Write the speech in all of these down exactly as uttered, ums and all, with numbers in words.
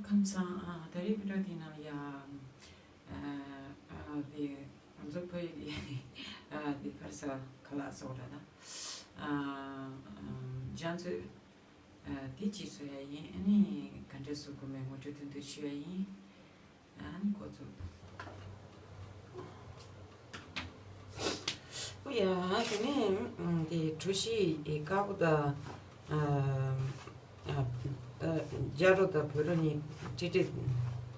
ཁམས་བཟང་། ཨ། ད་རེས་བི་ཌིའོ་དེའི་ནང་ལ་ཡ། ཨ། ཨ། དེ་ང་ཚོ་བོད་ཡིག་ཨ། དེ་ག་རེ་ཟེར། ཁ་ལག་ཟེར་བ་རེད་ད། ཨ། ཨ། སྦྱང་ཚུལ། ཨ། དེ་གཅིག་བཟོ་ཡ་ཡིན། ཨ་ནི་ག་འདྲས་བཟོ་དགོས་མིན་ངོ་སྤྲོད་ཏན་ཏན་ཞུ་ཡ་ཡིན། ཨ་ནི་འགོ་ཚུགས། ཨོ་ཡ། དེ་ནས་དེ་གྲོ་ཞིབ་དཀར་པོ་དང་། ཨ། ཨ། ཨ། རྒྱ་རོ་དང་བོད་རོ་གཉིས་ཀྲིག་ཀྲིག་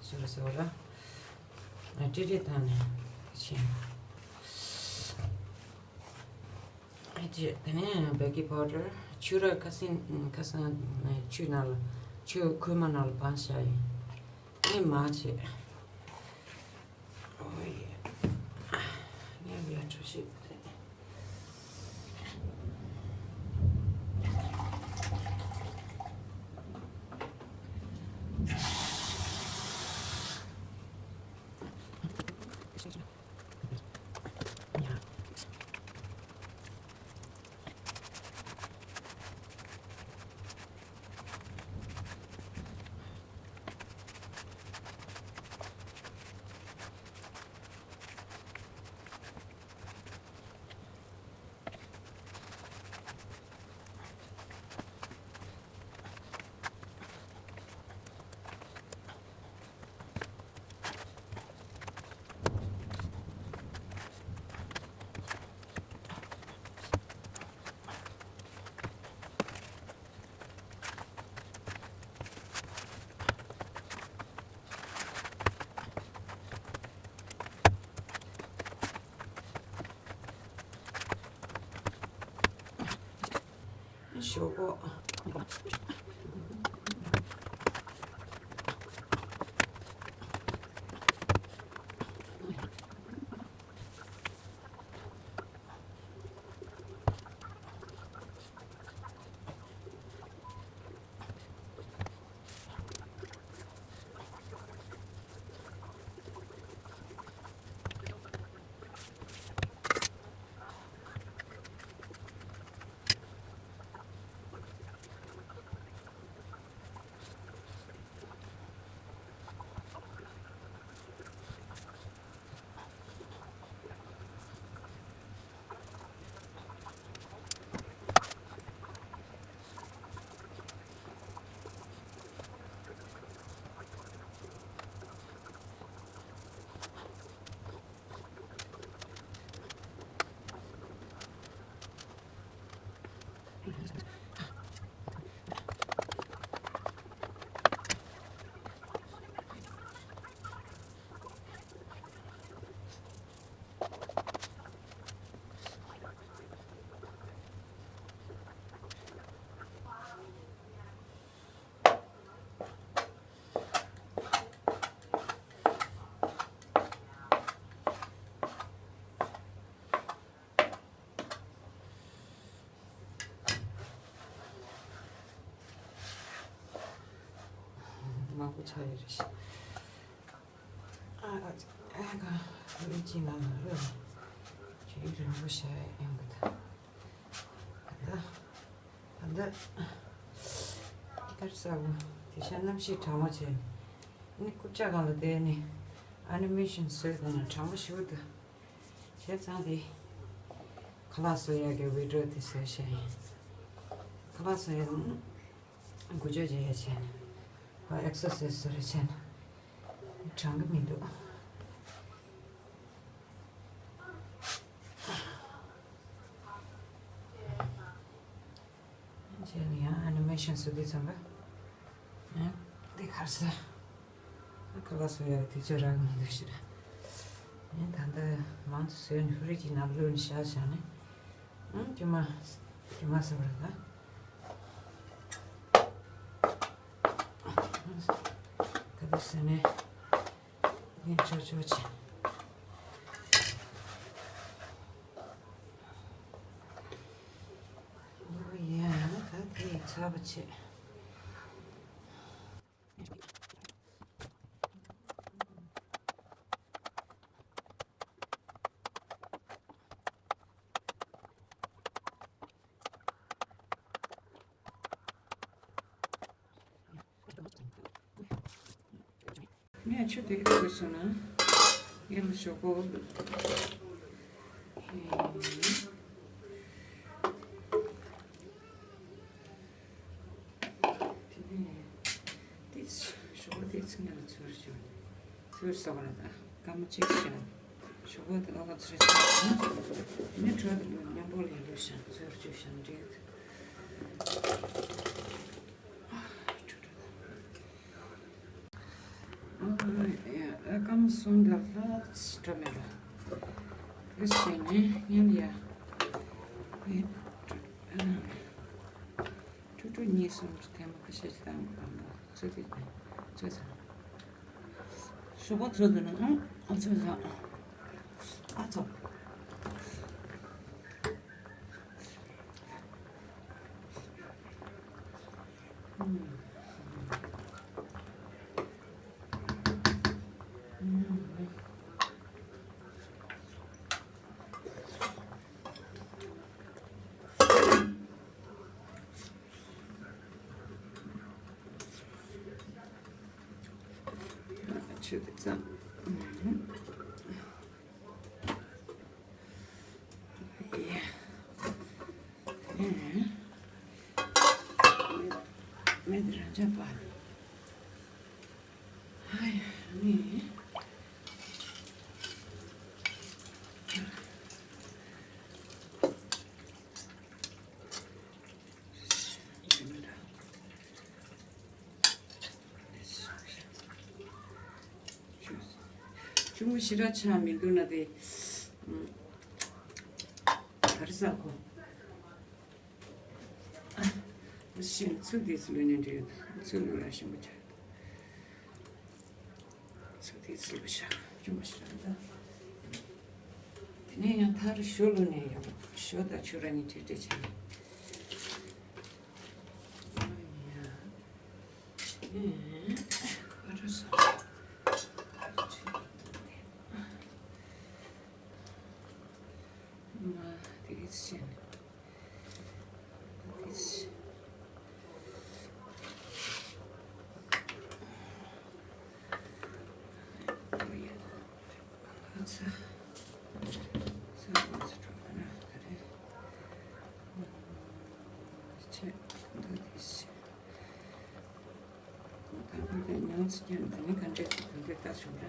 བཟོ་ར་བཟོ་ར། ཨ། ཀྲིག་ཀྲིག་བཏང་ནས་ཕྱིན། ཨ། ཅེ། དེ་ནས་བེ་ཀིང་པའོ་ཌར། ཆུ་ར་ཁ་སང་ཁ་སང་ཆུ་ནང་ལ། ཆུ་ཁོལ་མ་ནང་ལ་སྦངས་བཞག་ཡིན། ཨེ་མ་བྱེད། ཨོ་ཡེ། ངས་ཡར་འགྲོ་ཤིག་ཞོག་གོ། མང་པོ་ཆགས་ཡོད་རེད་ཤག་ཨ་ཨ་ཨ་ཁ་ལུས་ཅི་ན་ན་རུ་ཆུ་རིང་པོ་ཤ་ཡང་གི་ད་ད་ད་ད་ཀར་ས་གོ་དེ་ཤ་གནམ་གཤིས་གྲང་མོ་བྱས་ནི་རྐུབ་བཀྱག་སྒང་ལ་བསྡད་ནི་ཨ་ནི་མེ་ཤིན་བཟོས་དང་ན་གྲང་མོ་ཞུ་འདུག་བྱས་ཙང་དེ་ཁ་ལག་བཟོ་ཡག་གི་བི་ཌིའོ་དེ་བཟོས་བྱས་ཡིན། ཁ་ལག་བཟོ་ཡག་འགུལ་སྐྱོད་བྱེད་ཡག་བྱས་ནས་ཨེག་སར་སའི་སི་བཟོ་རེ་བྱས་ནས་གྲང་གི་མི་འདུག་རྗེས་ལ་ཡང་ཨ་ནི་མེ་ཤིན་བཟོ་དུས་ཙམ་པ། ཨ། འདི་གར་ས། ཨ། ཁ་ལག་བཟོ་ཡག་དུས་ཚོད་རག་གི་མི་འདུག་ཤི་ར། ཨ། ད་ལྟ་མང་དུ་བཟོས་ནས་ཧྥི་རིཇ་གི་ནང་བླུགས་ནས་བཞག་བཞག་ནས། ཨ། དཀྱུས་མ། དཀྱུས་མ་བཟོ་བར་ད། ད་དུ་བཟོས་ནས། ངས་ཆོག་ཆོག་བྱས། ཨོ་ཡ། ད་དེ་ཚར་བ་བྱས། ངས་ཆུ་དེ་བསྐོལ་སོང་ན་ངས་ལ་ཞོག་པོ། དེ་ནས་དེ་ཞོག་པོ་དེ་ཚིག་ནང་ཚུར་ཞོག་ཚུར་སོགས་ལ་དང་སྐར་མ་གཅིག་བཞག་ཞོག་པོ་དེ་ཨ་ཁ་ཚུར་ཞོག་དེ་ནས་དྲོད་དེ་ལོ་མཉམ་པོ་ལ་ལུས་ཤིང་ཚུར་བཅུག་ཤིང་འདྲེད། སྐར་མ་གསུམ་དང་ལྷག་འགྲོ་མེད་པ། དེ་བྱས་ནས་ཉིན་ཡ། ཕྲུ་གུ་གཉིས་གསུམ་ཐེངས་མ་ཁ་ཤས་ཤིག་དང་དང་པོ་ཚོད་དེ་ཚོད་ཚང་། ཞོགས་པ་ཚོད་དེ་ནི་ཨང་ཨང་ཚོད་ཚང་། ཨ་ཚོ། ཆུ་དེ་ཙམ། མེད་དེ་རང་ཅག་པ། ཧའི་ནི། ཆུང་ངུ་ཞེ་དྲག་ཆགས་མི་འདུག་ན་དེ། ག་རེ་ཟ་གོ། ཨ། ཤིང་ཚུལ་དེ་ཚུལ་ལོན་ནས་འདྲེ་ཚུལ་ལོན་ལ་ཞིམ་པོ་ཆགས། ཚུལ་དེ་ཚུལ་བ་ཤ་ཅུང་མ་ཤ་ར་ད། དེ་ནས་ཡང་ཐར་ཞོ་ལོན་ནས་ཡང་ཞོ་དང་ཆུ་ར་གཉིས་འདྲེ་འདྲེ་བྱས། ཨ་ཡ། ཨ་ར་སོ། མ་དེ་རིགས་བྱས་ནས། དང་པོ་དེ་ཉུང་ཙམ་ཀྱང་དེ་ནི་ག་འདྲས་དེ་ག་འདྲས་ལྟ་བྱུང་ར།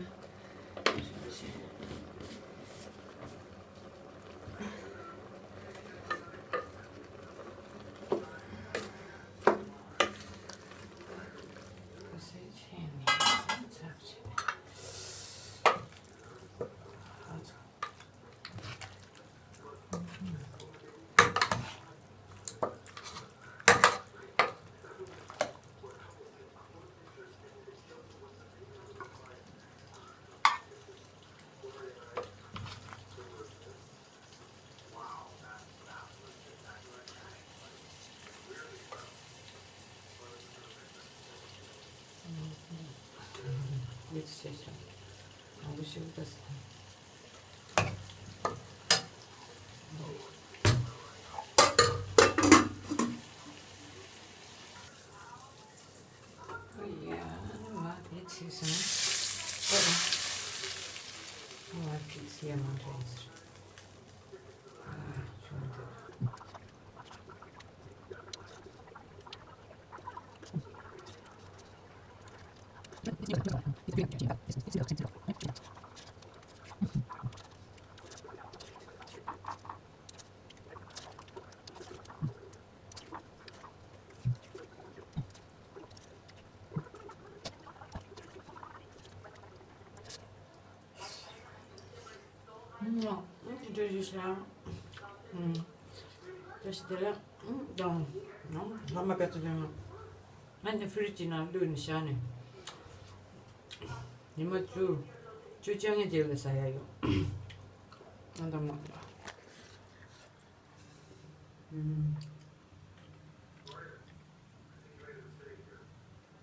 ཡ། ང་དེ་ཚིག་སོང་། ཨོ། ང་དེ་ཚིག་ཡ་མ་འདྲ་ཡིན་ཟེར། ཨ། ཆུང་དུ། ཨུམ། ཨུམ། དེ་འདྲ་ཞིག་བྱ། ཨུམ། བཀྲ་ཤིས་བདེ་ལེགས། ཨུམ། དང་། ཨུམ། ལྷག་མ་དཀའ་ཚེགས་ལྡན་ན། ཨ་ནི་ཕི་རིཇ་ནང་བླུགས་ནས་བཞག་ནས། ཉི་མ་བཅུ། བཅུ་བཅོ་ལྔའི་རྗེས་ལ་ཟ་ཡ་ཡོད། ཨ་འདམ་མ། ཨུམ།